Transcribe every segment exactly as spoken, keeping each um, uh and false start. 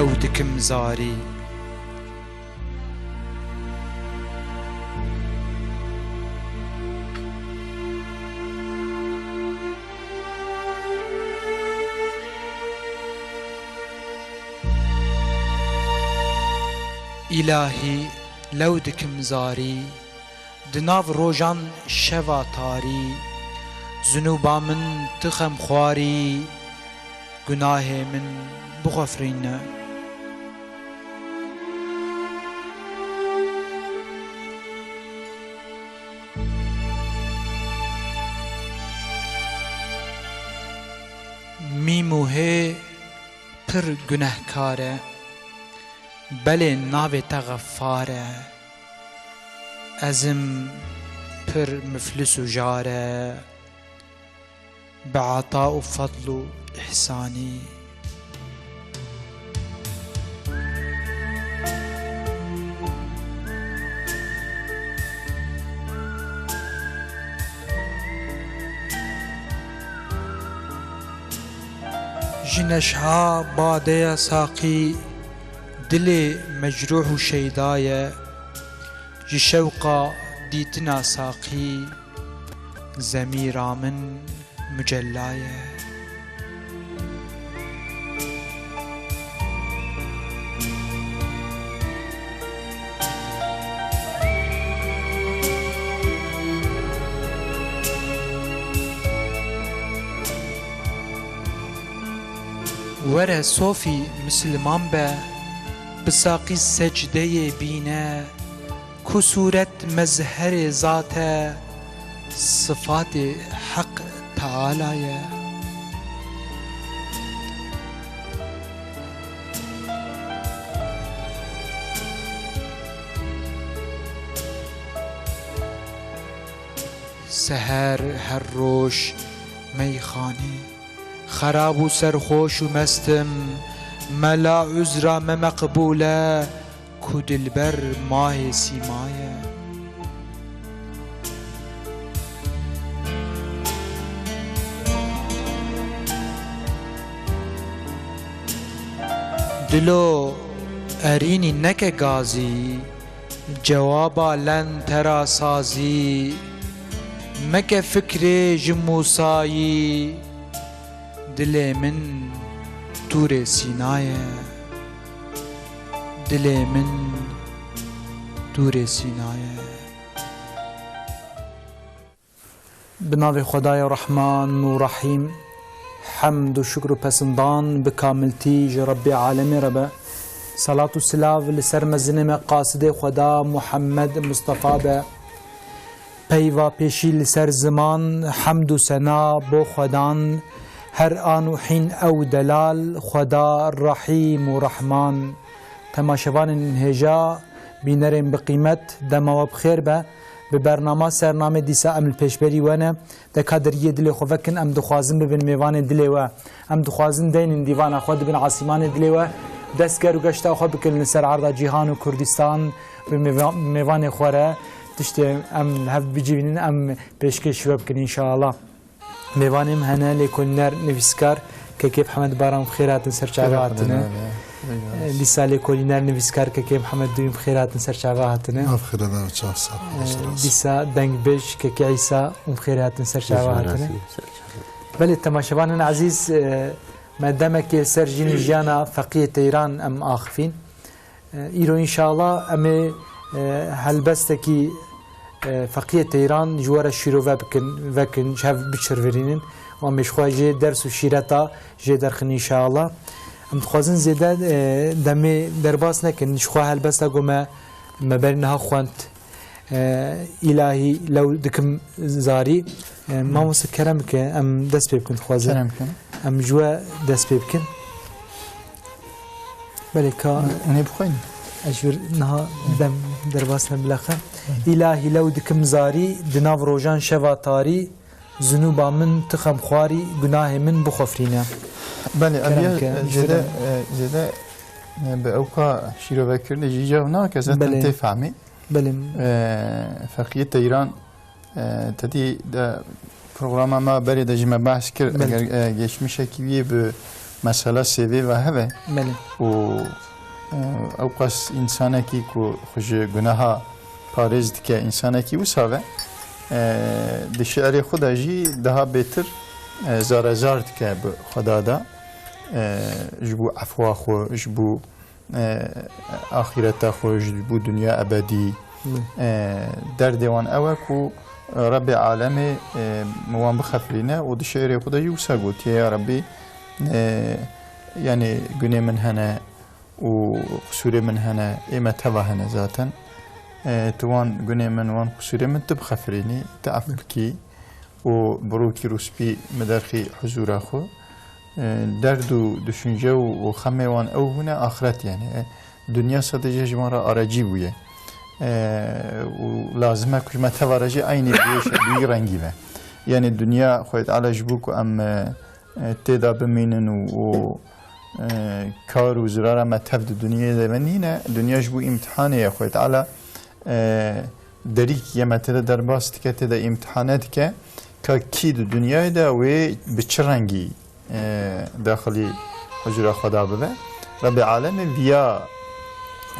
Ew dikim zarî. Îlahî, lew dikim zarî, di nav rojan şeva tarî, zinûba min tu xemxwarî, gunahê min bixwefrîne. Mîm û hê pir gunehkar e, belê navê te Xeffar e. Ez im pir miflis û jar e, bi ata û fedl û îhsanî. Ji neşha badeya saqî, dilê mecrûh û şeyda ye. Ji şewqa dîtina saqî, zemîra min mucella ye. Were sofî misilman be, bi saqî secdeyê bîne, ku sûret mezherê zat e, sifatê Heq Teala ye. Seher her roj meyxanê, xerab û serxoş û mest im, mela uzra me meqbûl e, ku dilber mahê sîma ye. Dilo, erînî neke gazî, cewaba len te ra sazî, meke fikrê ji Mûsayî, dilê min Tûrê Sîna ye, dilê min Tûrê Sîna ye. Bi navê Xwedayê Rehman û Rehîm, hemd û şukr û pesindan bi kamiltî ji Rebbê Alemê re be. Selat û silav li ser mezinê me qasidê Xweda Muhammed Mustafa be. Peyva pêşî li ser ziman, hemd û sena bo Xwedan, her an û hîn ew delal, Xweda Rehîm û Rehman. Temaşevanên hêja, bînerên bi qîmet, dema we bi xêr be. Bi bernama Sernamê dîsa em li pêşberî we ne. De ka deriyê dilê xwe vekin, em dixwazin bibin mêvanê dilê we. Em dixwazin deynin dîvana xwe, dibin asîmanê dilê we. Dest ger û geşta xwe bikin li ser erda cîhan û Kurdistan bi mêva-, mêvanê xwe re. Tiştê em hev bicivînin, em pêşkêşî we bikin înşallah. Mêvanê min hene lêkolîner, nivîskar Kekê Mihemed Baran, bi xêr hatin, ser çava hatine. Dîsa lêkolîner, nivîskar Kekê Mihemed Duyum, bi xêr hatin, ser çava hatine. Ev xêre be, çav sağ ol, Ee, sağ ol. Dîsa dengbêj Kekê Îsa, hûn bi xêr hatin, ser çava hatine. Belê, temaşevanên ezîz, e, me demekê ser jîn û jiyana Feqiyê Teyran em axifîn. E, îro înşallah em ê, e, helbestekî, e, Feqiyê Teyran ji we re şîrove bikin, vekin, ji hev biçirvirînin. Û em ê ji xwe jê ders û şîreta jê derxin înşallah. Em dixwazin zêde, e, demê derbas nekin. Ji xwe helbesta ku me, me berî niha xwend, e, Îlahî lew dikim zarî. E, mamoste kerem bike, em dest pê bikin dixwazin. Kerem bikin. Em ji we dest pê bikin. Belê ka. Hûn ê bixwînin? Ez ji vir niha dem derbas ne bilexe. Îlahî lew dikim zarî, di nav rojan şeva tarî, zinûba min tu xemxwarî, gunahê min bixwefrîne. Belê, Kerem em ke, em ji vir zêde, em e, zêde, e, bi ewka şîrovekirinê jî cem nake, zaten Belê. Tê fehmî. Belê. E, Feqiyê Teyran, e, te dî de programa me berê de jî me behs kir, Belê. Eger, e, geçmişekî wî bi Mesela sêvê ve heve Belê. û, e, ew qas însanekî ku xwe ji guneha parêz dike, însanekî wisa ve, e, di şi'rê xwe de jî daha bêtir, e, zarezar dike bi Xweda de, e, ji bo efwa xwe, ji bo, e, axîreta xwe, ji bo dinya ebedî. Hı. E, derdê wan ew e ku Rebbê Alemê, e, wan bixefirîne û di şi'rê xwe de jî wisa gotiye, ya Rebbî, e, yanî gunê min hene û qisûrê min hene, ê me teva hene zaten. E, tu wan gunê min, wan qisûrê min tu bixefirînî, tu ef bikî û bi rûkî rûspî min derxî huzûra xwe. E, derd û düşünce û, û xemê wan ew bûne axiret, yanî. E, dinya sadece ji wan re arecî bûye. E, û lazim e ku ji me teva re jî eynî bi wê şe-, bi wî rengî be. Yanî dinya Xwedê Teala ji bo ku em, e, e, tê de bimînin û, û, e, kar û zirara me tev di dinyayê de ve nîne. Dinya ji bo îmtihanê ye. Xwedê Teala, e, derîk ye me tê de derbas dike, tê de îmtihane dike. Ka kî di dinyayê de wê bi çi rengî, e, daxilî huzura Xweda bibe? Rebbê Alemê viya,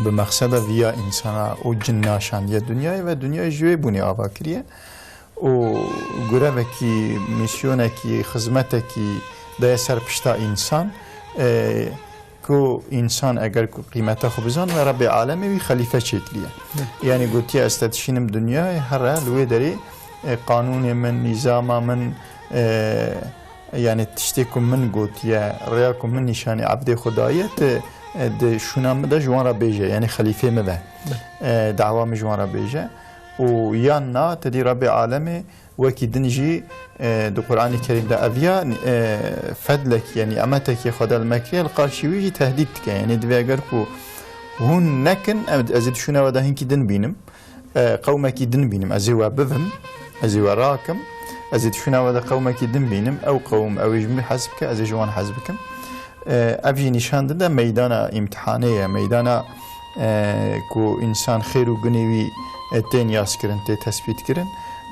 bi mexseda viya însana û cinna şandiye dinyayê ve dinyayê ji wê bûnê ava kiriye. û gurevekî, mîsyonekî, xizmetekî daye ser pişta însan, e, ku însan eger ku qîmeta xwe bizan ve Rebbê Alemê wî xelîfe çêkiriye. Hı. Yanî gotiye, ez te dişînim dinyayê, here li wê derê, e, qanûnê min, nîzama min, e, yanî tiştê ku min gotiye, rêya ku min nîşanî ebdê xwe daye, tu, e, di şûna min de ji wan re bêje, yanî xelîfê min be. Hı. E, dawa min ji wan re bêje. û yan na, tedî Rebbê Alemê wekî din jî, e, di Qur'anê Kerîm de ev ya, e, fedlekî, yanî ni'metekî Xweda li me kiriye, li qarşî wî jî tehdîd dike. Yanî divê eger ku hûn nekin, em, ez ê di şûna we de hinkî din bînim, e, qewmekî din bînim, ez ê we bivim, ez ê we rakim, ez ê di şûna we de qewmekî din bînim, ew qewm, ew ê ji min hez bike, ez ê ji wan hez bikim. E, ev jî nîşan dide meydana îmtihanê ye, meydana, e, ku însan xêr û gunê wî, e, tên yaskirin, tê tespîtkirin.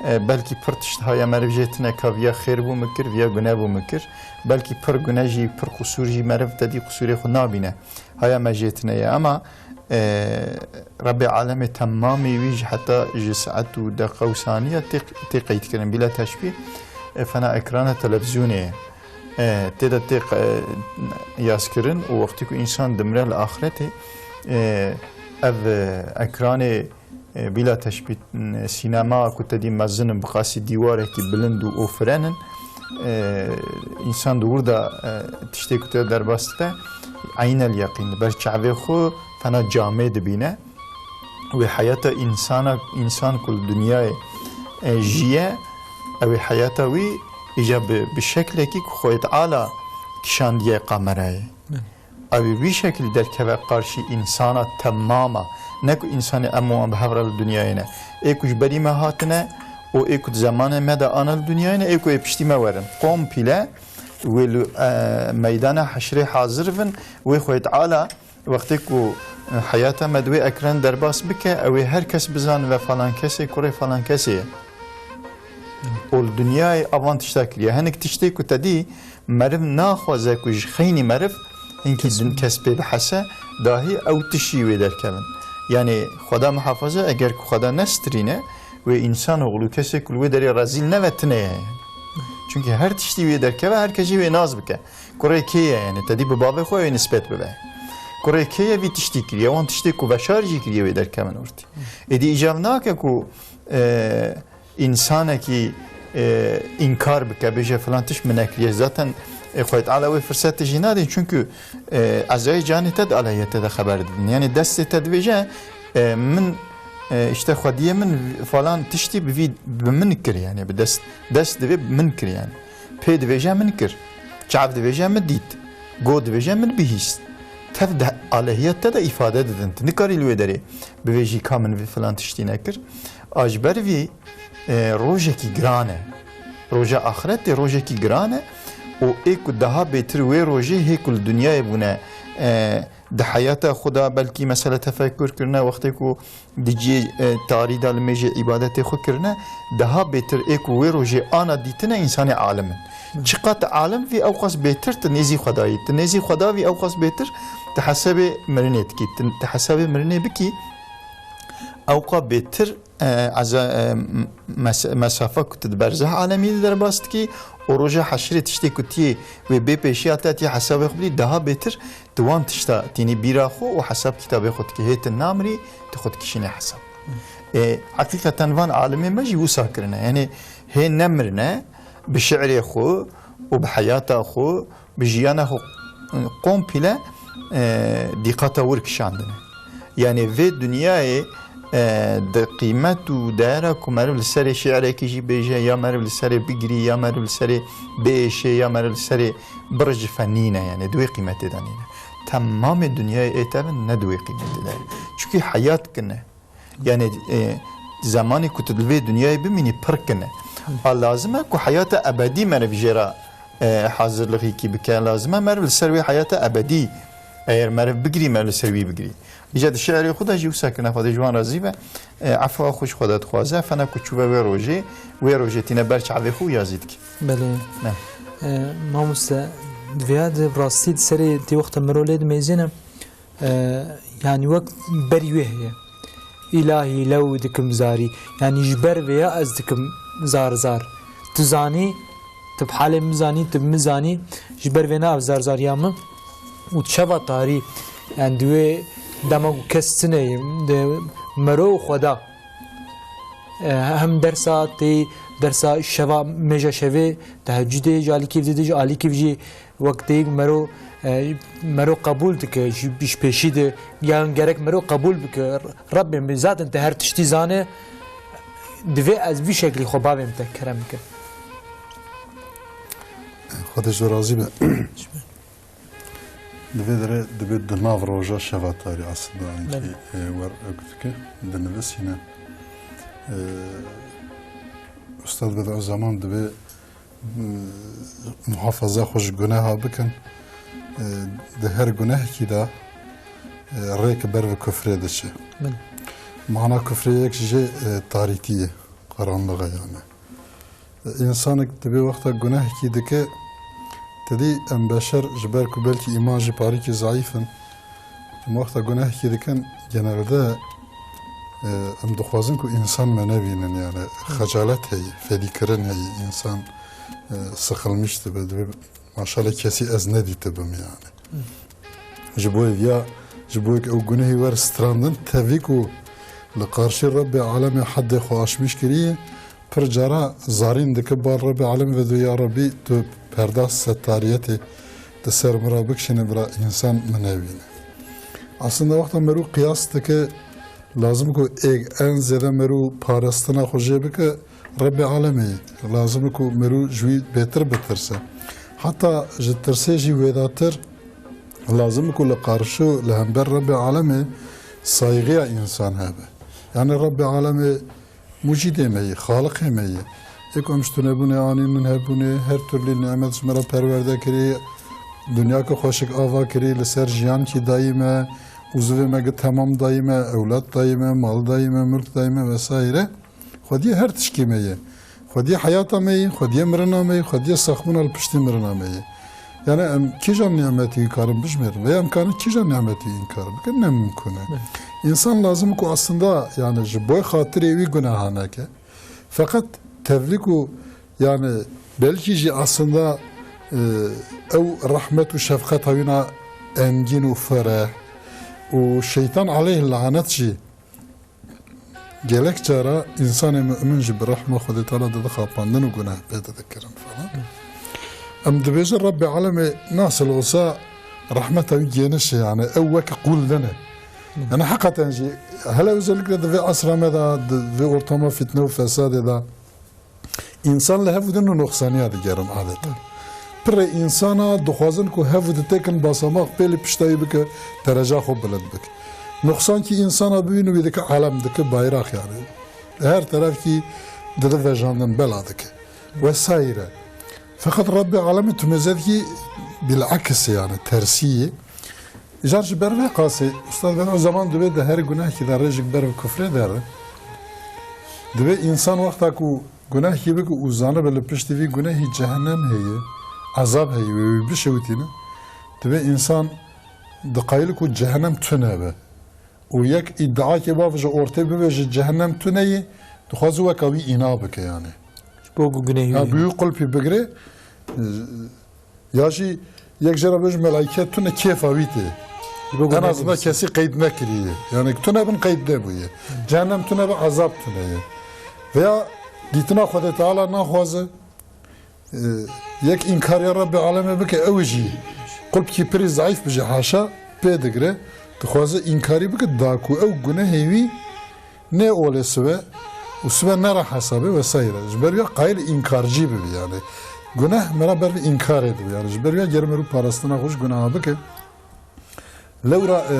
E, belkî pir tişt haya meriv jê tine ka viya xêr bû min kir, viya gune bû min kir. Belkî pir gune jî, pir qusûr jî meriv tedî qusûrê xwe nabîne. Haya me jê tine ye. Ema, e, Rebbê Alemê temamê wî ji heta ji saet û deqa û saniya tê, tê qeydkirin. Bîla teşbîh, e, fena ekrana televîzyonê ye. E, tê de tê qe-, yaskirin û wextê ku însan dimre li axretê, e, ev, e, ekranê, e, bîla teşbîh, e, sînema ku te dî mezin in, bi qasî dîwarekî bilind û, û firen in, e, însan di wir de, e, tiştê ku te derbas dibe, eynel yeqîn, li ber çavê xwe fena camê dibîne. Wê heyata însana, însan ku li dinyayê, e, jiye, ew ê heyata wî îca bi, bi şeklekî ku Xwedê Teala kişandiye kamerayê. Belê. Ew ê wî şeklî derkeve qarşî însana temama. Ne ku însanê em û wan bi hev re li dinyayê ne. Ê ku ji berî me hatine û ê ku di zemanê me de ane li dinyayê ne, ê ku ê piştî me werin. Kompîle wê li, e, meydana heşrê hazir bin, wê Xwedê Teala Wextê ku, e, heyata me di wê ekran derbas bike, ew ê her kes bizanibe falan kesê kurê falan kesê ye. Û li dinyayê avan tişta kiriye. Hinek tiştê ku te dî meriv naxwaze ku ji xeynî meriv hinkî din kes pê bihese, dahî ew tişî wê derkevin. Yanî Xweda mihafaza, eger ku Xweda nestirîne, wê însan oxlu kesê ku li wê derê rezîl neve tine ye. Çunkî her tiştî wê derkeve, her kes jî wê nas bike. Kurê kê ye, yanî te dî bi bavê xwe wê nisbet bibe. Kurê kê ye vî tiştî kiriye, wan tiştê ku veşar jî kiriye wê derkevin ortî. Êdî îcav nake ku, e, însanekî, e, înkar bike, bêje filan tişt min nekiriye. Zaten, e, Xwedê Teala wê firsetê jî nadê, çunkî, e, ezayê canê te di aleyhê te de xeber didin. Yanî destê te dibêje, e, min, e, işte xwediyê min falan tiştî bi vî, bi min kir, yanî bi dest, dest divê bi min kir yanî. Pê dibêje min kir. Çav dibêje min dît. Go dibêje min bihîst. Tev de alehiya te de îfade didin. Tu nikarî li wê derê bivêjî ka min vî filan tiştî nekir. A ji ber vî, e, rojekî giran e. Roja axiretê rojekî giran e û ê ku daha bêtir wê rojê hê ku li dinyayê bûne, e, Di heyata xwe de belkî mesela tefekur kirine, wextê ku di cihê, e, tarî de li mêjê îbadetê xwe kirine, daha bêtir ê ku wê rojê ana dîtine însanê alim in. Hı. Çiqas tu alim vî, ewqas bêtir tu nêzî Xwedayî. Tu nêzî Xweda vî, ewqas bêtir tu hesabê mirinê dikî. Tu, tu hesabê mirinê bikî, ewqa bêtir, e, eza-, e, mes-, mesafa ku tu di berzeh alemî de derbas dikî û roja heşirê tiştê ku tiyê wê bê pêşiya te, tiyê hesabê xwe bidî, daha bêtir tu wan tişta tînî bîra xwe û hesab kitabê xwe dikî. Hê tu namirî, tu xwe dikişînî hesab. E, heqîqeten van alimê me jî wisa kirine. Yanî hê nemirine, bi şi'rê xwe û bi heyata xwe, bi jiyana xwe, e, komple, e, dîqata wir kişandine. Yanî vê dinyayê, e, di qîmet û değera ku meriv li serê şi'rekî jî bêje, ya meriv li serê bigirî, ya meriv li serê biêşê, ya meriv li serê biricife nîne, yanî di wê qîmetê de nîne. Temamê dinyayê ê tevin ne di wê qîmetê de ye. Çunkî heyat kine. Yanî, e, zemanê ku tu di vê dinyayê bimînî pir kine. A lazim e ku heyata ebedî meriv jê re, e, hazirlixîkî bike. Lazim e meriv li ser wê heyata ebedî, eger meriv bigirî, meriv li ser wî bigirî. Îca di şi'rê xwe de jî wisa kirine, Xwedê ji wan razî be. E, efwa xwe ji xwe de dixwaze, fena ku çûbe wê rojê, wê rojê tîne ber çavê xwe û yazî dike. Belê. Ne. E, mamoste, di vêya de bi rastî di serê tê wexta mirov lê dimeyzêne, e, yanî wek berî wê heye. Îlahî lew dikim zarî. Yanî ji ber vêya ez dikim zar zar. Tu zanî, tu bi halê min zanî, tu bi min zanî, ji ber vêna ev zar zariya min. Û çava tarî, yanî di wê dema ku kes tune ye, di mero û Xweda, e, hem dersa tê, dersa şeva, mêja şevê, tehecudê ji alîkî didê, ji alîkî jî wek tê mero, e, mero qebûl dike, ji, ji pêşî de, yan gerek mero qebûl bike, Rebbê min zaten te her tiştî zane, divê ez vî şeklî xwe bavê min te kerem bike. Xwedê ji razî be. Di vê derê dibe di nav roja şeva tarî aslında, belê, enkî, e, wer ek dike, dinivîsîne. E, Ustad Bedîuzzeman dibe, e, muhafaza xwe ji guneha bikin. E, di her gunehekî de, e, rêk ber bi kufrê diçe. Belê. Mana kufrê yek jê, e, tarîtî ye, qaranlixa yani. Însanek divê wexta gunehekî dike, te dî em beşer ji ber ku belkî îman jî parîkî zeîf in, em wexta gunehekî dikin, genelde, e, em dixwazin ku însan me nebînin, yani xecalet heye, fedîkirin heye, însan, e, sıkılmış dibe, divê maşallah kesî ez nedîtibim yani. Ji bo vêya, ji bo ku ew gunehî wer strandin, tevî ku li qarşî Rebbê Alemê heddê xwe aşmîş kiriye, pir cara zarîn dike bar Rebbê Alemê ve dibe, ya Rebbî, tu perda setariyetê di ser min re bikişîne, bira însan min nebîne. Aslında wexta merû qiyas dike, lazim ku êk en zêde merû parastina xwe jê bike, Rebbê Alemê ye. Lazim e ku merû ji wî bêtir bitirse. Heta ji tirsê jî wêdatir, lazim e ku li qarşî û li hember Rebbê Alemê saygıya însan hebe. Yani Rebbê Alemê mucîdê me ye, xaliqê me ye. Ê ku em ji tunebûnê anîn hebûnê, her türlü nimet ji me re perwerde kirî, dinyakî xweşik ava kirî, li ser jiyankî dayî me, uzuvê me gi temam dayî me, ewlad dayî me, mal dayî me, mulk dayî me vesaire. Xwediyê her tişkî me ye. Xwediyê heyata me ye, xwediyê mirina me ye, xwediyê saxbûna li piştî mirina me ye. Yani em kîjan nimetî karin bijmêrin? Veya em karin kîjan nimetî înkar bikin? Ne mimkun e. Evet. Însan lazim ku aslında yani ji bo xatirê wî guneha neke. Feqet tevlî ku yani belkî jî aslında, e, ew rehmet û şefqeta wîna engîn û fereh û şeytan aleyh lanet jî Gelek cara însanê mu'min jî bi rehma Xwedê Teala dide xapandin û guneh pê dide kirin falan. Em dibêjin Rebbê Alemê nasıl olsa rahmeta wî geniş e, yani ew wek qûl din e. Yani heqeten jî hele özellikle di vê esra me de, di vê ortama fitne û fesadê de, Însan li hev û din û noxsaniya digerin adeta. Pirê însana dixwazin ku hev û ditêkin basamaq pêlî pişta wî bike, dereca xwe bilind bike. Noxsankî însana bibîne wî dike alem, dike bayraq yani. Her terefkî dide vejandin bela dike. Vesaire. Feqet Rebbê alemê tu mêze dikî bil'eks yani tersî ye. Îcar ji ber vê qasê, Ustad, ben o zaman divê di her gunehkî de rêjik ber bi kufrê derin. Divê însan wexta ku gunehkî bike û zanibe li piştî vî gunehî cehennem heye, ezab heye, wê wî bişewitîne. Divê însan diqayil ku cehennem tune be. Û yek îdiakê bav ji ortê bibêje cehennem tune ye, dixwaze weka wî îna bike yani. Ji bo ku gunehî Ya wî bi wî qulpî bigire, e, ya jî yek jê re bêje melaîket tune kêfa wî tê. Ji bo En gunehî azından nivîsî. Kesî qeyd nekiriye. Yani tune bin qeyd nebûye. Cehennem tune be, ezab tune ye. Veya dîtina Xwedê Teala naxwaze, e, yek înkariya Rebbê Alemê bike, ew jî qulpkî pirî zeîf bije, haşa, pê digire, dixwaze înkarî bike, da ku ew gunehê wî nê olê sibe û sibe nere hesabê vesaire. Ji ber ya qayil înkarcî bibe yani. Guneh mera ber bi înkarê dibe yani. Ji ber ya ger merû parastina xwe ji guneha bike. Lewra, e,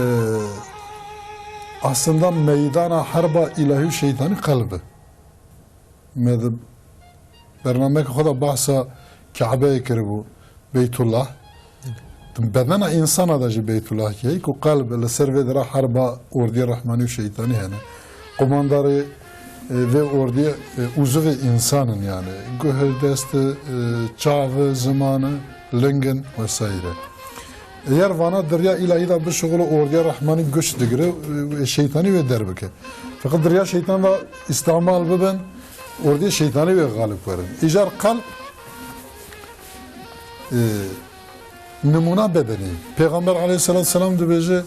aslında meydana herba îlahî û şeytanî qelb e. Me di bernameyeke xwe de behsa Kabeyê kiribû, Beytullah. Di bedena însana de jî Beytullah heye, ku qelb li ser vê dira herba ordiyê rehmanî û şeytanî hene. Qumandarê, e, vê ordiyê, e, uzuvê însan in yani. Guh, dest, e, çav, ziman, ling in vesaire. Eger vana diriya îlahî de bişuxile, ordiya rehmanî guç digire, e, şeytanî wê derbike. Feqet diriya şeytan de îstimal bibin, ordiya şeytanî wê xalib werin. Îcar qelb, e, nimûna bedenê. Pêxember aleyhisselatu selam dibêje,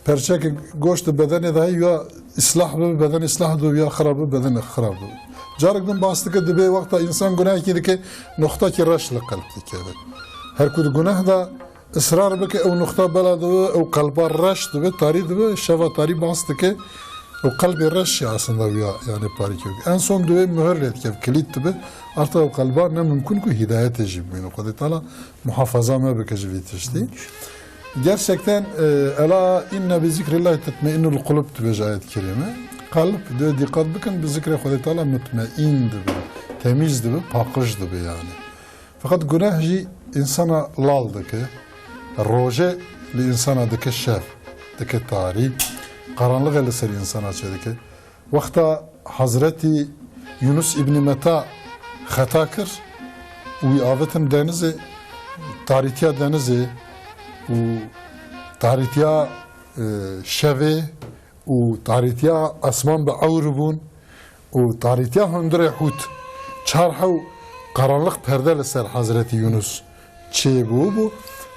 perçeke goşt di bedenê de heye, ya îslah bibe, beden îslah dibe, ya xirab bibe, beden xirab dibe. Carek din bas dike, dibê wexta însan gunehekî dike, nuxtakî reş li qelb dikeve. Her ku di guneh de israr bike, ew nuxta bela dibe, ew qelba reş dibe, tarî dibe, şeva tarî bas dike, ew qelbê reş ya aslında ya, yani parî keve. En son divê muhir lê dikeve, kilît dibe, arta ew qelba ne mimkun ku hidayetê jî bimîne. Xwedê Teala muhafaza me bike ji vî tiştî. Gerçekten, e, ela inne bi zikrillahi tetmeinnul kulub dibêje ayet-i kerîme. Qelb divê dîqet bikin, bi zikrê Xwedê Teala mutmeîn dibe, temîz dibe, paqij dibe yani. Feqet guneh jî însana lal dike, roje li însana dike şev, dike tarî, qaranlixê li ser însana çêdike. Wexta Hezretî Yunus îbnî Meta xeta kir û wî avitin denizê, tarîtiya denizê û tarîtiya, e, şevê û tarîtiya esman bi ewr bûn û tarîtiya hundirê hût, çar hew qaranlix perde li ser Hezretî Yunus çêbûbû.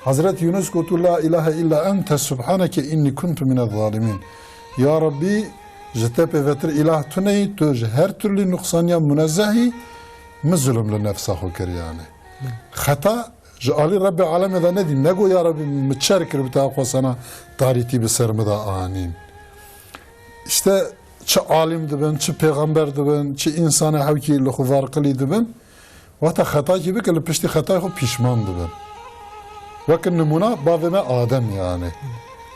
Hezretî Yunus gotu, "La ilahe illa ente subhaneke inni kuntu minez zalimin." Ya Rabbî, ji te pêvetir îlah tuneyî, tu ji her türlü nuqsaniya munezzehî, min zulm li nefsa xwe kir yani. Xeta ji alî Rebbê alemê de nedî, nego, "Ya Rabbî, min çer kir bi te xwesana tarîtî bi ser min de anîn." İşte çi alim dibin, çi pêxember dibin, çi însanê hewkî li xwe varqilî dibin, wexta xetakî bike, li piştî xetayê xwe pîşman dibin. Weke nimûna bavê me Adem yani.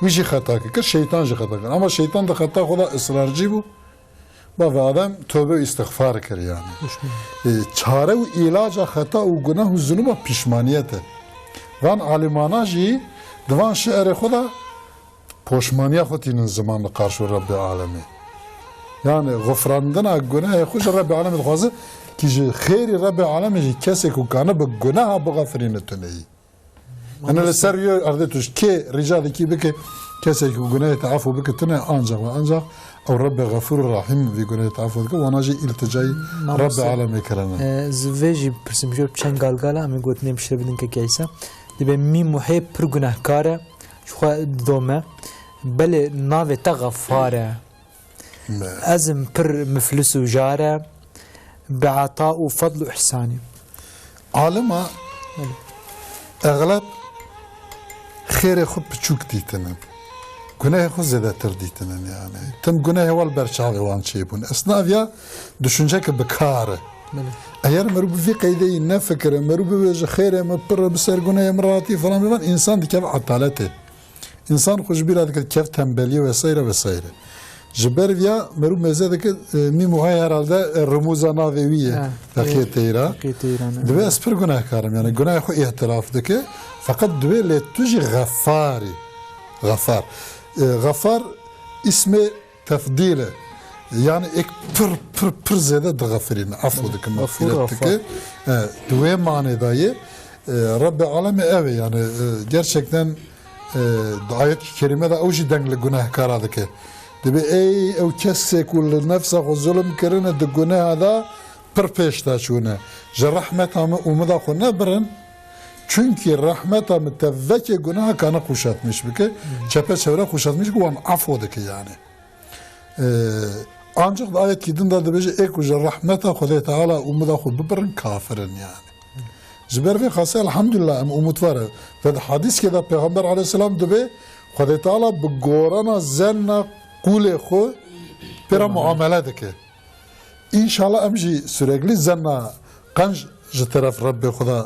Wî jî xeta kir, kir, şeytan jî xeta kir. Ama şeytan di xeta xwe de israrcî bû. Bavê Adem tobe û îstixfar kir yani. E, çare û îlaca xeta û gunah û zunûba pîşmaniyet e. Van alimana jî di van şi'rê xwe de poşmaniya xwe tînin ziman li qarşo Rebbê Alemê. Yani xufrandina gunehê xwe ji Rebbê Alemê dixwaze, ki ji xêrî Rebbê Alemê jî kesê ku kane bi guneha bixefirîne tuneyî. Yani li ser yo erdê tu ji kê rica dikî bike, kesê ku gunehê te efû bike tune, ancak ve ancak ew Rebbê Xefûr û Rahîm vî gunehê te efû dike, wana jî îlticayî Rebbê Alemê kirine. E, ez vê jî pirsim jor çend galgala, em ê gotinê bişire bidin ke keysa. Dibe mîm û hê pir gunehkar e, ji xwe didome, belê navê te Xefar e. Me. Ez im pir miflis û jar e, bi eta û fedl û ihsanî. Alima Belê. Exleb xêrê xwe piçûk dîtinin. Gunehê xwe zêdetir dîtinin yani. Tim gunehê wal ber çavê wan çêbûn. Esnaviya düşünceke bi kar e. Belê. Eger merû bi vî qeydeyî nefikire, merû bibêje xêrê min pir e, bi ser gunehê min rahatî falan bivan, însan dikeve etaletê. Însan xwe ji bîra dike, dikeve tembeliyê vesaire vesaire. Ji ber viya merû mêze dike, e, mîm û hay herhalde, e, rimûza navê wî ye. Ha, Feqiyê e, Teyra. Feqiyê Teyra, ne. Dibe ez pir gunehkar im, yani gunahê xwe îtiraf dike. Feqet dibe lê tu jî Xefar î. Xefar. E, Xefar îsmê tefdîl e. Yani êk pir, pir, pir zêde dixefirîne, efû dike, Xefûr, mexfîret Xefar. dike. E, di wê manê de ye. E, Rebbê alemê ew e yani, e, gerçekten, e, di ayet kerîme de ew jî deng li gunehkara dike. Dibê ey ew kesê ku li nefsa xwe zulm kirine di guneha de pir pêş de çûne. Ji rehmeta min umida xwe nebirin. Çunkî rehmeta min te vekê guneha kane xwe şetmiş bike. Çepeçevre xwe şetmiş bike, wan afo dike yani. Ee, ancak da ayetkî din de dibêje, ê ku ji rehmeta Xwedê Teala umida xwe bibirin, kafir in yani. Ji ber vê xasê elhamdulillah em umutvar e. Ve di hadîskê de Pêxember aleyhisselam dibê, Xwedê Teala bi gorana zenna qûlê xwe pê re muamele dike. Înşallah em jî sürekli zenna qenc ji teref Rebbê xwe de,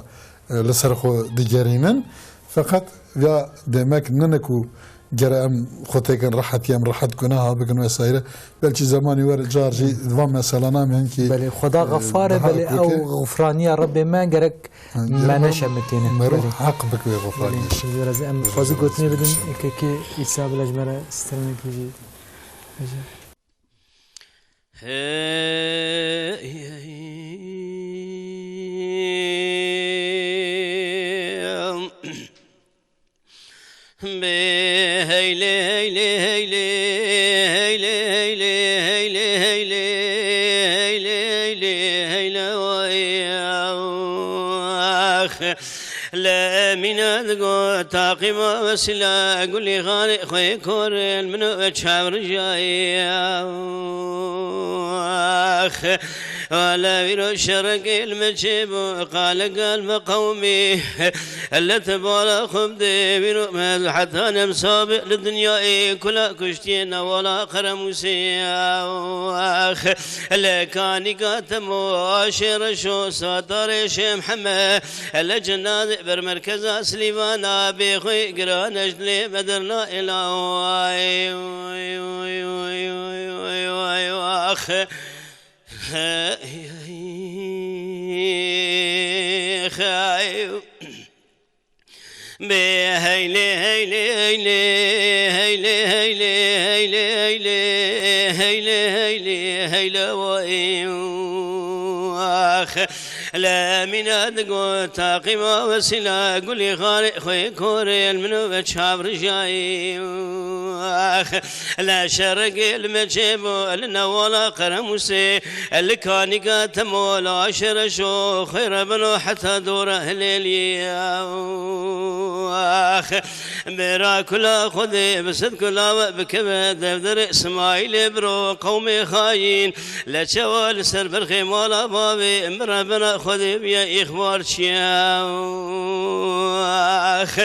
e, li ser xwe digerînin. Feqet ya demek nine ku gere em xwe têkin rehetî, em rehet guneha bikin vesaire. Belkî zemanî were car jî van meselana em hinkî, Belê, Xweda e, Xefar e, daha belê ew kûrtê. Xufraniya Rebbê me gerek Ha, me gerek neşemitîne. Mero Belê. Heq bik wê Belê. Xufraniyê. Şimdi biraz em Belê, xwezî belê, gotinê bidin, belê. Eke ki îsa bile ji me re stranekî jî. Hey, hey, hey. Bê heylê, heylê, heylê, heylê, heylê, heylê, heylê, heylê, heylê, vay, ax. Lê Emîne digot, taqîma wesîla gulî xanê xwê korên min û çav rijayê, ax. Wele vîro şerekê li me çêbû, qale gel me qewmî. Li te bala xwe bidê, vîro me heta nemsa be li dinyayê, kula kuştiyê newala Qeremûsê, ax. Li kanîka te mo aşê reşo satarê şêm heme. Li cinadê ber merkeza Silîvana bê xwe giran e ji lê me derna êla. Ay, ay, ay, ax. Hey, hey, hey. Bê heylê, heylê, heylê, heylê, heylê, heylê, heylê, heylê, heylê, heylê, vay, ax. Lê Emîne digot, taqîma wesîla gulî xanê xwê korên min û çav rijayî, ax. Lê şerekê li me çêbû, li newala Qeremûsê, li kanîka te mola şereşo xwê re bino heta dora Hilêliyê, ax. Bêra kula Xwedê bi sed kula we bikeve devderê Îsmaîlê biro qewmê xayîn. Lê çawa li ser berxê mala bavê min re bina Xwedê biye îxbar çiye, ax.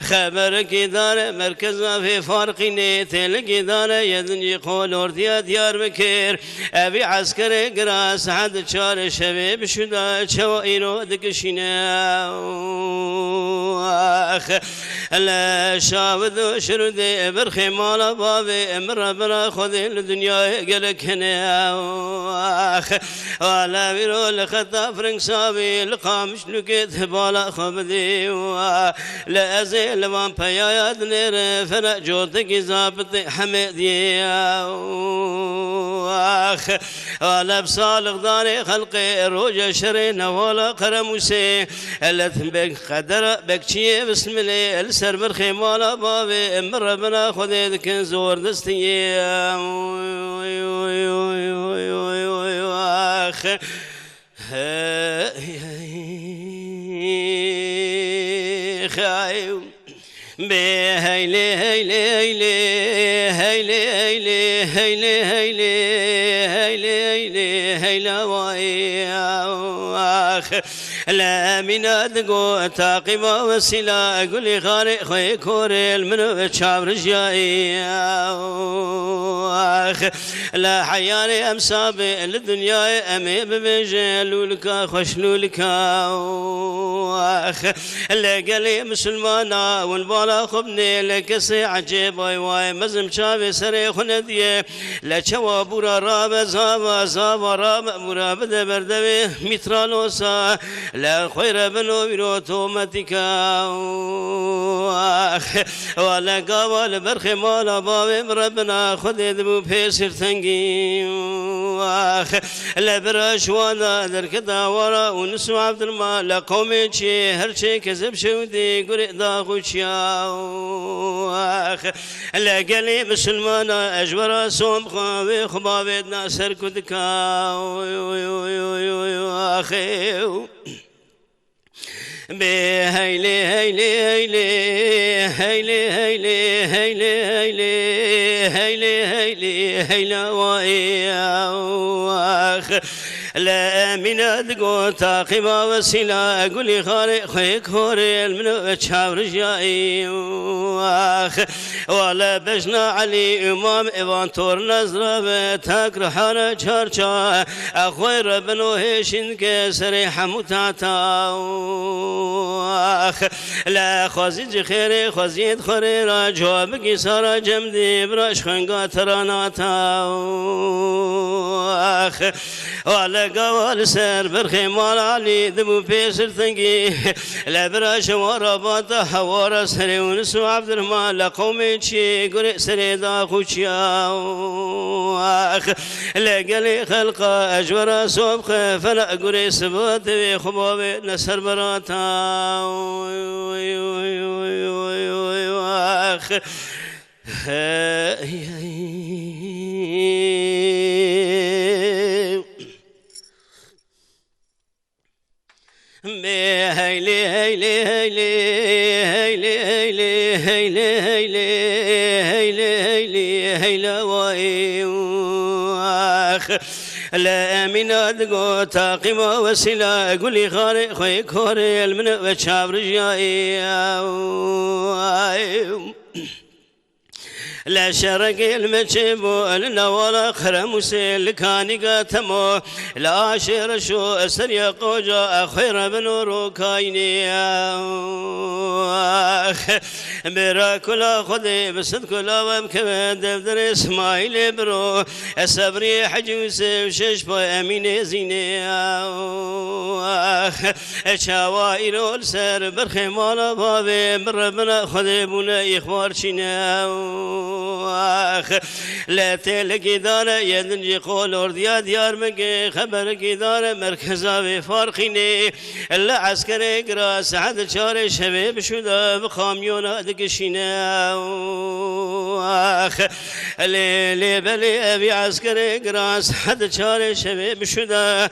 Xeberekî dane merkeza vê farqînê, têlekî dane yê din jî qolortiya Diyarbekir. Evî eskerê gira saet çarê şevê bişûda çawa îro dikişîne. Ax, li şawid û şirûdê berxê mala bavê min re bira Xwedê li dinyayê gelek hene. Ax, wala vîro li xeta Firinksavê li Qamişlûkê di bala xwe bidê. Lê ez ê li van peyaya dinêrim fena cotekî zabitê hemê diyê. Ax, wala bi salixdanê xelqê roja şerê newala Qeremûsê. Elet bek qedera bekçiyê bismilê li ser birxê mala bavê min re bina Xwedê dikin zordestiyê. Ax. Hey, hey, hey, hey. Bê heylê, heylê, heylê, heylê, heylê, heylê, heylê, heylê, heylê, heyla vay, ax. Lê Emîne digot, taqîba wesîla gulî xarê xwê korê li min ve çav rijayî, ax. Lê heyarê em sabê li dinyayê em ê bibêje lûlika xweş lûlika. Ax, li gelê misilmana win bala xwe binê, li kesê ecêb ay way mezim çavê serê xwe nediye. Li çawa bûra rabe zava, zava rabe bûra bide berdevê mîtralosa. Li xwêre bin û vîro tometîka. Ax, wa li gava li berxê mala bavê min rebina Xwedê dibû pê sirtengî. Ax, li bira şiwanda derketa wara û nisu Evdirma li qewmê çê her çê kezeb şewdî gurê daxuçiya. Ax, li gelê misilmana ez ji wera som xwe wê xwe bavê dina ser kudika. Ax, Bê heylê, heylê, heylê, heylê, heylê, heylê, heylê, heylê, heylê, heyla wayê, ax. Le Emîne digot, taqîba wesîla, gulî xarê xwê korê, el min û çav rijayî, ax. Wale bejna Elî, Îmam, Evan, Tor, Nezra ve, tak rihara çarça, Exwê rebin û hêşîn ke serê hemû tata. Ax, le xwezî ci xêrê, xweziyê di xwerê ra, cewabikî sara cem dî, bira ji xwenga te ra nata. Ax, wa le gawa li ser berxê mal Alî, dibû pê sirtengî. Le bira şewa ra bata hewara serê Yûnis û Evdirma, le qewmê çî gurê serê daxuçiya. Ax, Li gelê xelqa ez ji we re sobxe, fela gurê sibatê wê xwe bavê ne ser berata. Ax. Hey, hey. Bê heylê, heylê, heylê, heylê, heyla wayê, ax. Le Emîna digot, taqîma wesîla, gulî xarê xwê korê, el min ve çavrijayê, aw, ay. Li şerekê li me çêbû, li newala Qeremûsê, li kanîga Temo, li aşê reşo, seriya qoca, xwê rebin û rokayînê. Ax, bêra kula Xwedê, bi sid kula we bikeve, devderê Smaîlê biro, sebriyê Hecî Yûsif, şeş pay Emînê Zînê. Ax, E çawa îro li ser berxê mala bavê min rebina Xwedê bûne îxbar çîne. Ax, le têlekî dane yê din jî qol ordiya Diyarbekir, xeberekî dane merkeza vê Farqînê. Li eskerê gira saet çarê şevê bi şû de bi kamyona dikişîne. Ax, Lê, lê belê evî eskerê gira saet çarê şevê bi şû de.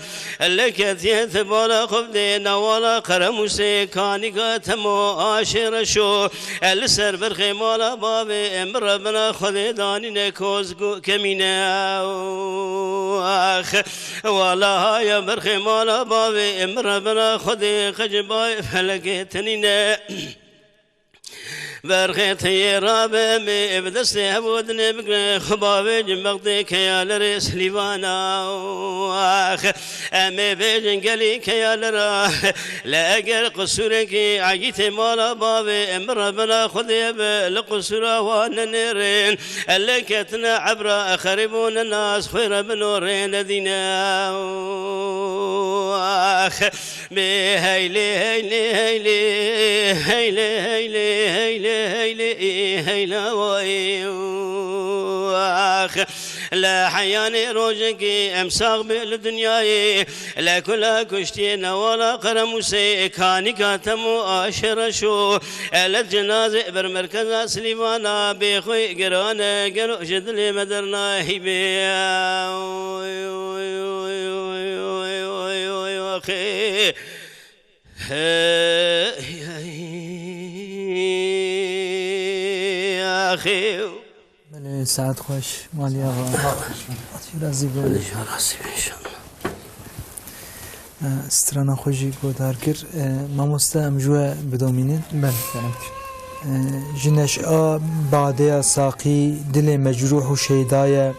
Li ketiye ti bala xwe bidê newala Qeremûsê, kanîga Temo aşê reşo. Li ser berxê mala bavê min rebina Xwedê danîne koz û kemîne. Ax, wala haya berxê mala bavê min rebina Xwedê qecibay felekê tenîne. Berxê teyê rabe em ê bi destê hevû dinê bigre xwe bavê cimextê keya lerê Silîvana. Ax, em ê bêjin gelî keya lera. Le eger qisûrekî egîtê mala bavê em bi rebina Xwedê be li qisûra wan nenêrin. Ele ketine ebra xerîb û nenas xwê rebin û rê nedîne. Ax, Bê heylê, heylê, heylê, heylê, heyla wayê, ax. Le heyanê rojekê em sax bê li dinyayê. Le kula kuştiyê newala Qeremûsê, kanîka Temo aşê reşo. Ele cenazê ber merkeza Silîvana bê xwe girane gelo ji dilê me dernahî bê. Axê. Hey, hey, axê. Belê, saet xweş, Malî axa. Xwedê ji we razî be inşallah. E, strana xwe jî guhdar kir. E, mamoste, em ji we bidomînin. Belê, kerem. E, ji neşa badeya saqî dilê mecrûh û şeyda ye.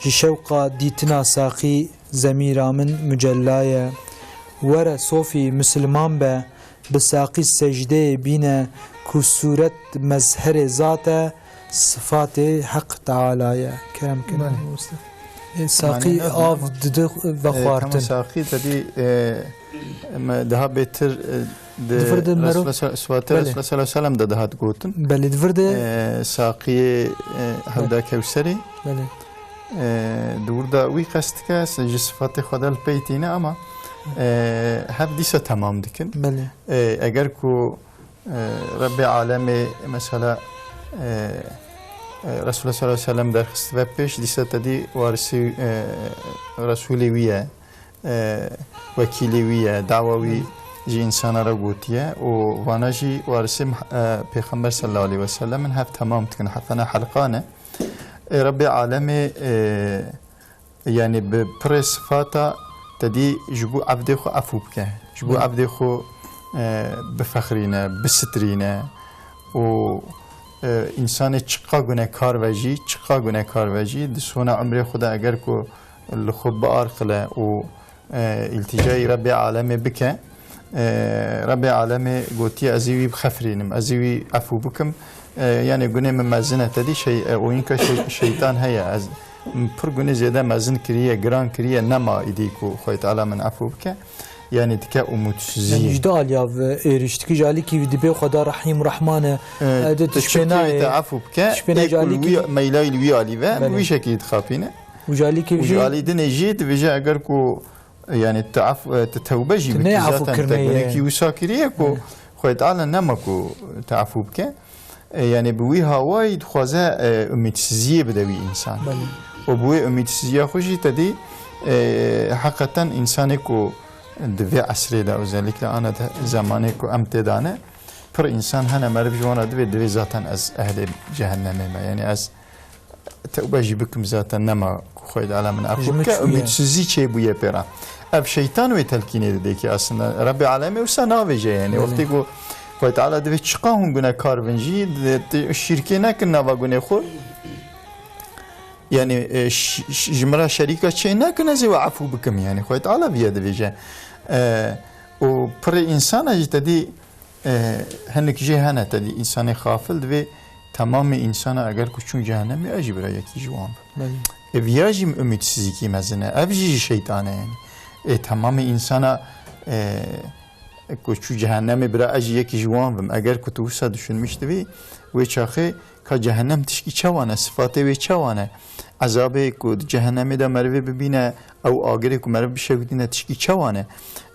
Ji şewqa dîtina saqî zemîra min mucella ye. Were sofî misilman be, bi saqî secdeyê bîne ku sûret mezherê zat e, sifatê Heq Teala ye. Kerem kin, Belê. Mustafa. E, saqî Manî ne av dide ve E, xwartin. Tamam, saqî tedî, e, me daha bêtir, e, di Di vir de mero- Resulullah sal-, sifatê Belê. Resulullah sallallahu aleyhi ve sellem de daha gotin. Belê, di vir de E, saqiyê, e, hevda Kewserê. Belê. E, di wir de wî qest dike, se-, ji sifatê Xweda li pey tîne ama, e, hev dîsa temam dikin. Belê. E, eger ku, e, Rebbê Alemê mesela, e, e, Resulullah sallallahu aleyhi ve sellem derxistibe pêş, dîsa tedî warisî, e, Resulê wî ye, e, wekîlê wî ye, dawa wî ji însana re gotiye û vana jî warisê Mih-, e, Pêxember sallallahu aleyhi ve sellem in, hev temam dikin, hefena helqa ne. E, Rebbê Alemê, e, yanî bi pirê sifata tedî ji bo evdê xwe efû bike. Ji bo Belê. evdê xwe, e, bifexrîne, bisitrîne û, e, însanê çiqa gunekar ve jî, çiqa gunekar ve jî, di sona umrê xwe de eger ku li xwe biarqile û, e, îltîcayî Rebbê Alemê bike, e, Rebbê Alemê gotiye, ez ê wî bixefirînim, ez ê wî efû bikim. E, yanî gunê min mezin e, tedî şey, e, oyunka şey, şeytan heye. Ez, min pir gunê zêde mezin kiriye, giran kiriye, nema îdî ku Xwedê Teala min efû bike. Yanî dike umûtsizî. Yanî ji du aliya ve êrîş dikî, ji alîkî dibê Xweda Rehîm Rehman e, E, e, de tu tişpê çi nayê, te efû bike, tişpê nayê, ê ji ku li alîkî wî meylay li wî alî ve, Belê. wî şekilî dixapîne. Û ji alîkî Û ji jî alî dinê jî dibêje, eger ku, yanî, tu ef-, tu tewbe jî Tu bikî, neyê efû zaten te kirine ye. gunekî wisa kiriye ku Evet. Xwedê Teala nema ku tu efû bike. E, yanî, bi wî hawayî dixwaze, e, umîdsiziyê bide wî însan. Belê. Û bi wê umîdsiziya xwe jî te dî, e, heqeten însanê ku di vê esrê de, özellikle ana de zemanê ku em tê de ne, pir însan hene meriv ji wan re divê, divê zaten ez ehlê cehennemê me. Yanî ez tewbe jî bikim zaten nema ku Xwedê Teala min efû Ji min bike, çûye. Umîdsizî çêbûye pê re. Ev şeytan wê telkînê dide ki aslında Rebbê Alemê wisa navêje, yanî Belê. wextê ku Xwedê Teala divê çiqa hûn gunekar bin jî, di, di, şîrkê nekin nava gunê xwe. Yanî, e, ş-, ş-, ji min re şerîka çê nekin, ez ê we efû bikim. Yanî Xwedê Teala viye divêje. E, û pirê însana jî te dî E, hinek jê hene, te dî însanê xafil divê temamê însana eger ku çûn cehennemê, ev jî bira yekî ji wan be. Belê. E, viya jî umîdsizîkî mezin e. Ev jî ji şeytan e yanî. E, temamê însana, e, ku çû cehennemê bira ez jî yekî ji wan bim. Eger ku tu wisa düşünmüş dibî, wê çaxê ka cehennem tişkî çawa ne, sifatê wê çawa ne? Ezabê ku di cehennemê de merivê bibîne, ew agirê ku meriv bişewitîne tişkî çawa ne?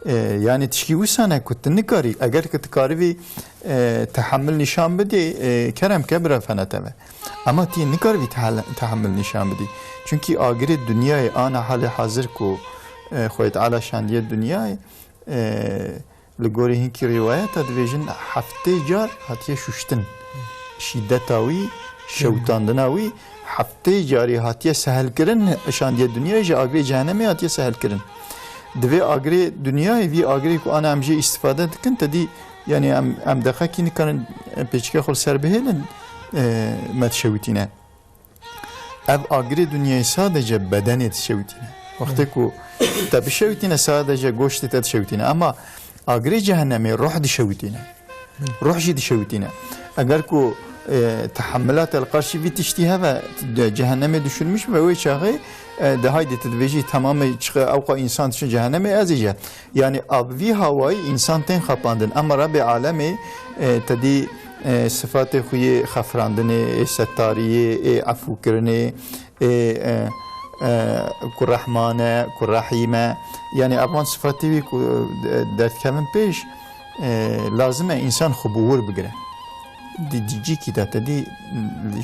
E, yanî tişkî wisa ne ku tu nikarî, eger ku tu karivî, e, tehemil nîşan bidî, e, kerem ke bira fene teve. Ama tu yê nikarivî tehel-, tehemil nîşan bidî. Çunkî agirê dinyayê ana halê hazir ku, e, Xwedê Teala şandiye dinyayê, e, li gorî hinkî rîwayeta dibêjin heftê car hatiye şuştin. Şîdeta wî, şewitandina wî, heftê carî hatiye sehelkirin, şandiye dinyayê ji agirê cehennemê hatiye sehelkirin. Divê agirê dinyayê, vî agirê ku ana em jê îstifade dikin, te dî, yanî em, em deqekî nikarin, e, pêçike xwe li ser bihêlin, e, me dişewitîne. Ev agirê dinyayê sadece bedenê dişewitîne. Wextê ku te bişewitîne, sadece goştê te dişewitîne. Ama agirê cehennemê ruh dişewitîne. Ruh jî dişewitîne. Eger ku, e, tehemmilat el qarşî vî tiştî heve, de cehennemê düşünmüş be, wê çaxê, e, de haydê tu dibêjî, tamamê çiqe ewqa însan dişin cehennemê, ez ê jî. Yanî, a bi vî hawayî însan tên xapandin. Ema Rebbê Alemê, e, te dî, e, sifatê xwe yê xefirandinê, ê settariyê, ê efûkirinê, ê, e, e, ku Rehman e, ku Rehîm e. Yanî, evan sifatê wî ku, e, derdikevin pêş, e, lazim e însan xwe bi wir bigire. Di, di cîkî de te dî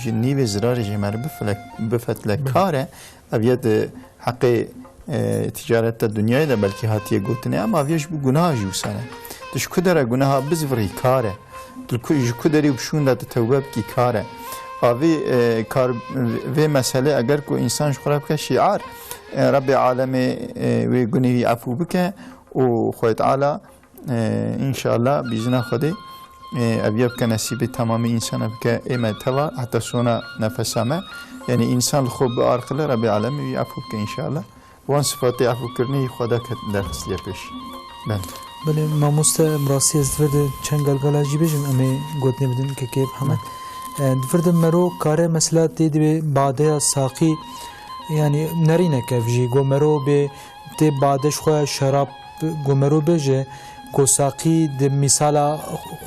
ji nîvê zirarê jê mere bifile-, bifetle Bi- kar e. Ev yê di heqê, e, ticareta dinyayê de belkî hatiye gotinê, ama ev yê ji bo gunaha jî wisa ne. Tu ji ku dere gunaha bizvirî kar e. Tu ku, ji ku derî û bi şûn de tu tewbe bikî kar e. Avî, e, kar, vê meselê eger ku însan ji xwe re bike şiar, e, Rebbê Alemê, e, wê gunê wî efû bike û Xwedê Teala, e, înşallah bîzina Xwedê, e, ev yê bike nesîbê temamê însana bike, ê me teva heta sona nefesa me. Yanî însan li xwe biarqile, Rebbê Alemê wî efû bike înşallah. Wan sifatê efûkirinê yî Xweda ket derxistiye pêş. Ben. Belê, mamoste, em rastî ez di vir de çend galgala jî bêjim, em ê gotinê bidin kekê Mihemed. E, di vir de mero kare mesela tê dibê badeya saqî, yanî nerînek ev jî, go mero bê tê bade ji xwe şerab, go mero bêje, go saqî di mîsala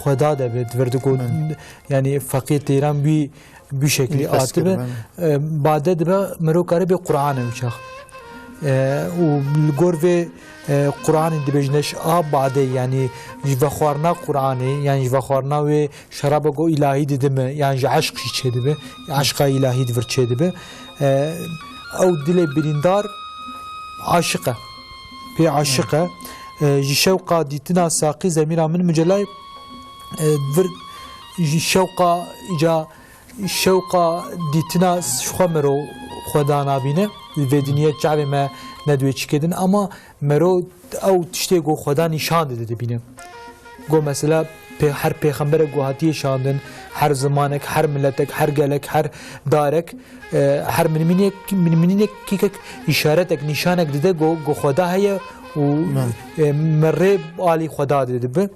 Xweda de be, di vir de go, Belê. Yanî feqî têran wî, wî şeklî Wî ast dibe. Kir, belê. E, bade dibe, mero kare bê Qur'an e wî çax. E, û li gor vê, e, Qur'anê dibêjin, "Eş a bade", yanî ji vexwarina Qur'anê, yan ji vexwarina wê şeraba ku îlahî didime, yan ji eşq jî çêdibe, eşqa îlahî di vir çêdibe. E, ew dilê birîndar aşiq e. Pê aşiq e. E, ji şewqa dîtina saqî zemîra min micelay, e, vir ji şewqa îca şewqa dîtina ji xwe mero Xweda nabîne. Li vê dinyê çavê me nedwê çikedin, ama mero ew tiştê ku Xweda nîşan dide dibîne. Ku mesela pê-, her pêxemberek ku hatiye şandin, her zimanek, her miletek, her gelek, her darek, e, her minimînek, minimînek kîkek îşaretek, nîşanek dide ku, ku Xweda heye û, Belê. e, me rê alî Xweda dide dibe.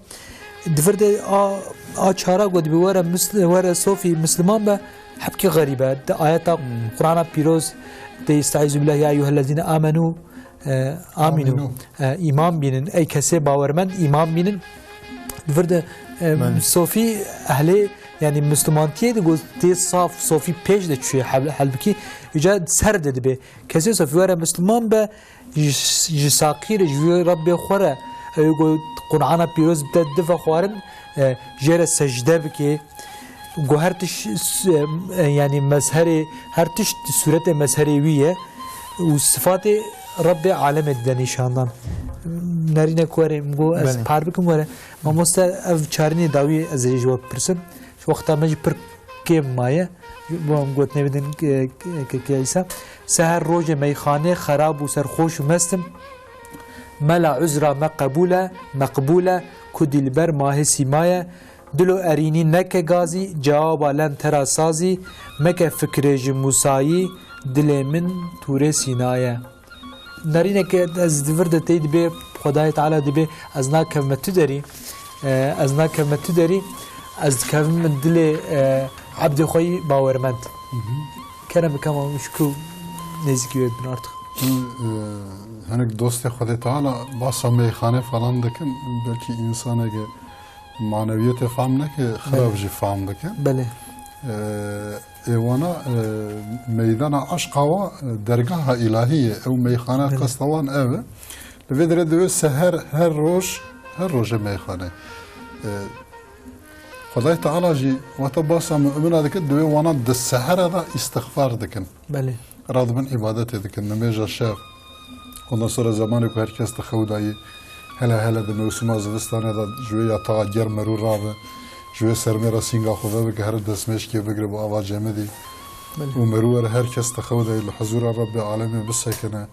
Di vir de a, a çara got bi were mis-, were Sofî Misliman be, hepkî xerîb e. Di ayeta Hmm. Qur'ana Pîroz de, "Estaizu billah, ya eyyuhellezîne amenu, e, aminu." Aminu. E, îman bînin. Ey kesê bawermend, îman bînin. Di vir de, e, Belê. Sofî ehlê, yanî Mislimantiyê de got tê saf, Sofî pêş de çûye hel-, helbikî. Îca ser de dibe. Kesê Sofî were Misliman be, ji, ji saqî re, ji wî Rebbê xwe re, ew ku Qur'ana Pîroz bi te di vexwarin, e, jê re secde bike, ku her tişt, e, yanî mezherê, her tişt sûretê mezherê wî ye û sifatê Rebbê alemê dide nîşandan. Nerîne ku were, min got ez Belê. par bikim were. Mamoste, ev çarînê dawî ez ê ji we bipirsim. Ji wexta me jî pir kêm maye. Bo em gotinê bidin, e, e, kekê Îsa. Seher rojê meyxanê xerab û serxweş û mest im. Mela uzra me qebûl e, meqbûl e, ku dîlber mahê sîma ye. Dilo erînî neke gazî, cewaba len tera sazî. Meke fikrê ji Mûsayî, dilê min tûrê Sîna ye. Nerîneke ez di vir de tey dibê, Xwedayê Teala dibê, ez nakevme tu derî, e, ez nakevme tu derî, ez dikevim min dilê, e, ebdê xwe yî bawermend. Hı hı. Kerem bike, ma min ji ku nêzîkî wê bin artık. Hı, e, hinek dostê Xwedê Teala basa meyxane falan dikin, belkî însaneke manewiyetê fam neke, xirab Belê. jî fam dike. Belê. E, Ê wana, e, meydana eşqa wa, e, dergaha îlahî ye. Ew meyxane Belê. qesta wan ev e. Li vê derê divê seher, her roj, her rojê meyxane. E, Xwedayê Teala jî weta basa mumina dike, divê wana di sehera de îstixfar dikin. Belê. Radibin îbadetê dikin, nimêja şev. Ondan sonra zemanê ku her kes di xew de yî, hele hele di mewsima zivistanê de ji wê yataxa germ merû rabe, ji wê sermê re sînga xwe vebike, here destmêjkê bigire bi ava cemidî Belê. û merû were her kes di xew de yî li huzûra Rebbê alemê bisekine.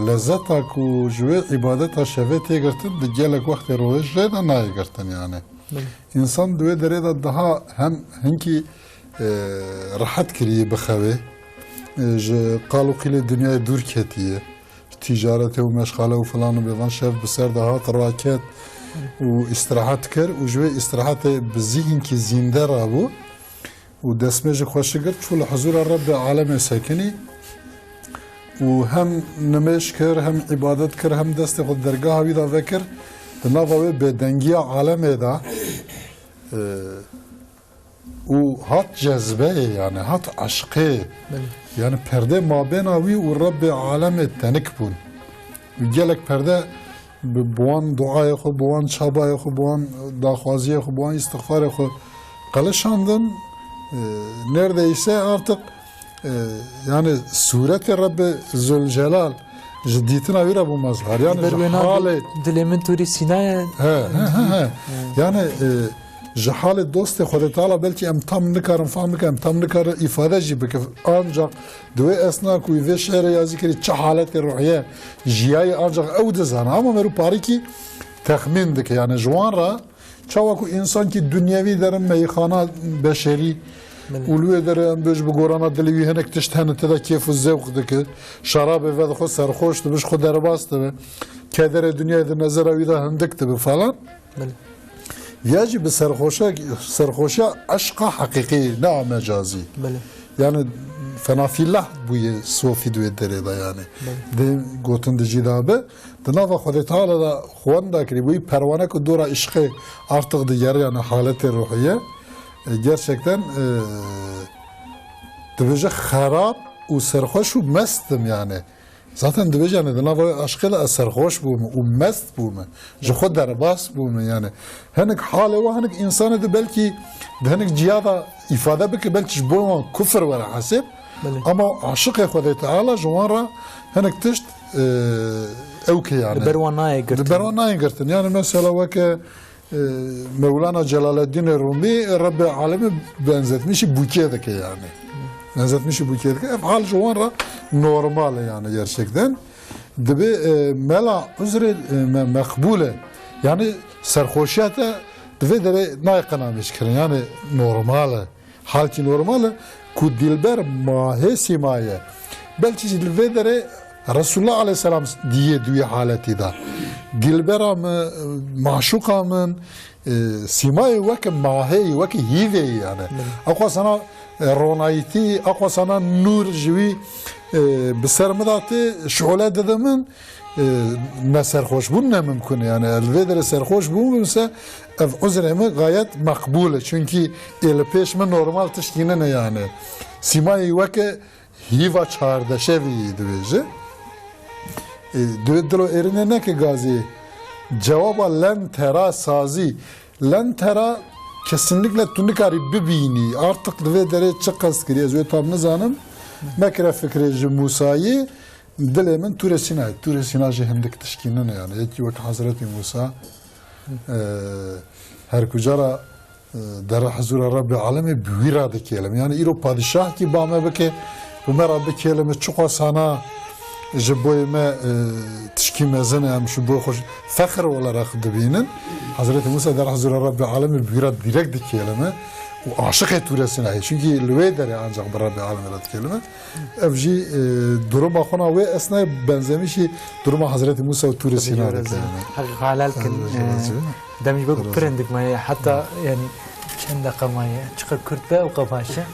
Lezzeta ku ji wê îbadeta şevê tê girtin di gelek wextê rojê de nayê girtin yani. Belê. Însan di wê derê de daha hem hinkî, e, rehet kirî bixewê, e, ji qal û qîlê dinyayê dûr ketiye. Tîcaretê û meşxale û filan û bêvan şev bi ser de hat raket û îstirahet kir û ji wê îstirahetê bi zîhinkî zînde rabû û destmêjek xweşik girt, çû li huzûra Rebbê alemê sekinî û hem nimêj kir, hem îbadet kir, hem destê xwe di dergaha wî de vekir. Di nava wê bêdengiya alemê de, e, û hat cezbeyê, yani hat eşqê. Belê. Yani perdê mabêna wî û Rebbê alemê tenik bûn. Gelek perde bi, bi wan duayê xwe, bi wan çabayê xwe, bi wan daxwaziyê xwe, bi wan îstixfarê xwe qelişandin. E, neredeyse artık, e, yani sûretê Rebbê Zülcelal ji dîtina wî re bû mezhar. Yani Ber ji wêna halê dilê min tûrî Sîna ye. He, he, he, he. Yani, e, ji halê dostê Xwedê Teala belkî em tam nikarin fam bikin, em tam nikarin îfade jî bikin. Ancak di wê esna ku wî vê şiirê yazî kirî çi haletê ruhiye jiyayî ancak ew dizane. Ama merû parîkî texmîn dike. Yani ji wan re çawa ku însankî dinyevî derin meyxana beşerî, Belê. Û li wê derê em bêj bi gorana dilê wî hinek tişt hene tê de kêf û zewq dike. Şarabê vedixwe serxoş dibe, ji xwe derbas dibe. Kederê dinyayê di nezera wî de hindik dibe falan. Belê. Viya jî bi serxoşe-, serxoşiya eşqa heqîqî, ne a mecazî. Belê. Yani fenafîllah bûye sofî di wê derê de yani. Belê. Dê gotin di jî de be. Di nava Xwedê Teala de xwenda kirî, wî perwane ku dora îşqê artık digere yani haletê ruhiye. E, gerçekten, e, dibêje xerab û serxweş û mest im yani. Zaten dibêje yani di nava aşkê de ez serxweş bûme û mest bûme. Ji xwe derbas bûme yani. Hinek halê wa hinek insanê de belkî di hinek ciya de îfade bike, belkî ji bo wan kufir were hesêb. Belê. Ama aşiqê Xwedê Teala ji wan re hinek tişt, e, ew ke yani. Li ber wan nayê girtin. Li ber wan nayê girtin. Yani mesela weke, e, Mevlana Celaleddînê Rûmî Rebbê Alemî benzetmişî bûkê dike yani. Benzetmişî bûkê dike. Ev hal ji wan re normal e yani gerçekten. Dibe, e, mela uzrê, e, me-, meqbûl e. Yani serxoşiya te di vê derê nayê qenamîş kirin. Yani normal e. Halkî normal e ku dilber mahê sîmaye. Belkî jî li vê derê Resulullah aleyhisselam diye di wî haletî de. Dilbera min, maşuqa min, e, sîmayê weke mahê, weke hîvê yani. Belê. Akwa sana, e, ronayîtî, akwa sana nûr ji wî, e, bi ser min de tê, şole dide min, e, ne serxweş bûn ne mimkun e. Yani, li vê derê serxweş bûn se, ev uzrê min gayet meqbûl e. Çünkü ê li pêş min normal tiştî nine yani. Sîmayê weke hîva çardeşevî dibêje. E, dilo êrine neke gazî. Cevaba len tera sazî. Len tera kesinlikle tu nikarî bibînî. Artık li vê derê çi qest kirî, ez wê tam nizanim. Mekire fikrê ji Musayî. Dilê min Tûrê Sînayê. Tûrê Sîna jî hindik tişkî nine yani. Yekî wek Hezretî Musa, e, her kuca ra, e, dere hizûra Rebbê Alemê bi wî ra dikêlim. Yani îro padîşahkî ba me bike, bi me ra bikêlime, çiqas hana ji boyê me, e, tişkî mezin e, em ji bo xwe fexr olarak dibînin. Hezretî Musa dere hizûra Rebbê Alemê bi wî ra dîrek dikêlime û aşiqê Tûrê Sînayê. Çünkü li wê derê ancak bi Rebbê Alemê re dikêlime. Ev jî, e, duruma xwe na wê esnayê benzemişî duruma Hezretî Musa û Tûrê Sîna dike. Heq helal kin, e, dem ji bo ku pir hindik maye, heta, yani, çend deqa maye, çiqas kurt be, ew qe baş e. E,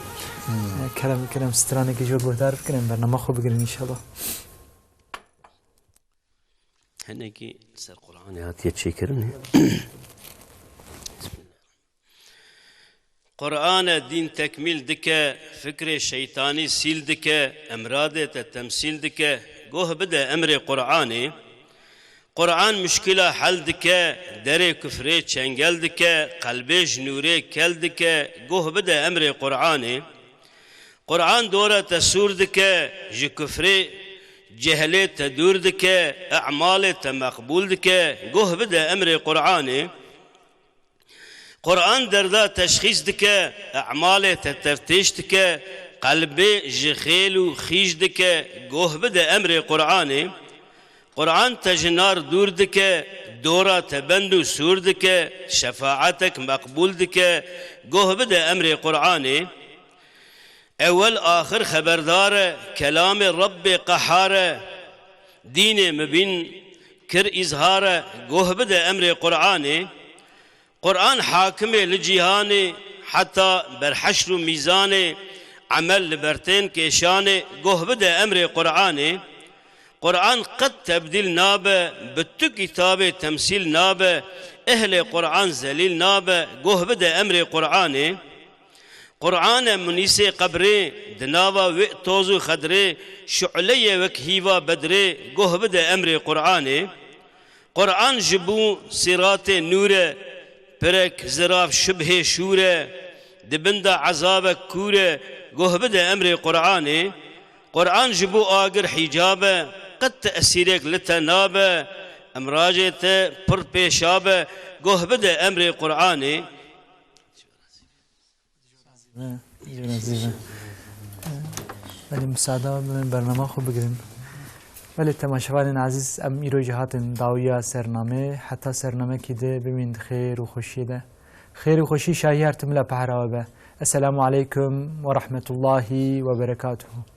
kerem, kerem stranekî ji we guhdar bikin, em bernama xwe bigirin inşallah. Hinekî ser Qur'anê hatiye çêkirinê. Qur'an e dîn tekmîl dike, fikrê şeytanî sîl dike, emradê te temsîl dike, goh bide emrê Qur'anê. Qur'an muşkila hel dike, derê kufrê çengel dike, qelbê ji nûrê kel dike, goh bide emrê Qur'anê. Qur'an dora te sûr dike, ji kufrê cehlê te dûr dike, e'malê te meqbûl dike, goh bide emrê Qur'anê. Qur'an derda teşxîs dike, e'malê te teftêş dike, qelbê ji xêl û xîj dike, goh bide emrê Qur'anê. Qur'an te ji nar dûr dike, dora te bend û sûr dike, şefaatek meqbûl dike, goh bide emrê Qur'anê. Ewel axir xeberdar e, kelamê Rebbê qehar e, dînê mibîn kir îzhar e, goh bide emrê Qur'anê. Qur'an hakim e li cîhanê, heta ber heşr û mîzanê, emel li ber tên kêşanê, goh bide emrê Qur'anê. Qur'an qet tebdîl nabe, bi tu kitabê temsîl nabe, ehlê Qur'an zelîl nabe, goh bide emrê Qur'anê. Qur'an e munîsê qebrê, di nava wê toz û xedrê, şu'leyê wek hîva bedrê, goh bide emrê Qur'anê. Qur'an ji bo sîratê nûr e, pirek zirav şibhê şûr e, di bin de ezabek kûr e, goh bide emrê Qur'anê. Qur'an ji bo agir hîcab e, qet tesîrek li te nabe, emrajê te pir pêşa be, goh bide emrê Qur'anê. Belê, musada bibin bernama xwe bigirin. Belê, temaşevanên ezîz, em îro jî hatin dawiya sernamê. Heta sernamekî di bimîn di xêr û xweşiyê de. Xêr û xweşî şahiyar timila pehra we be. Esselamu aleykum ve rahmetullahi ve berekatuhu.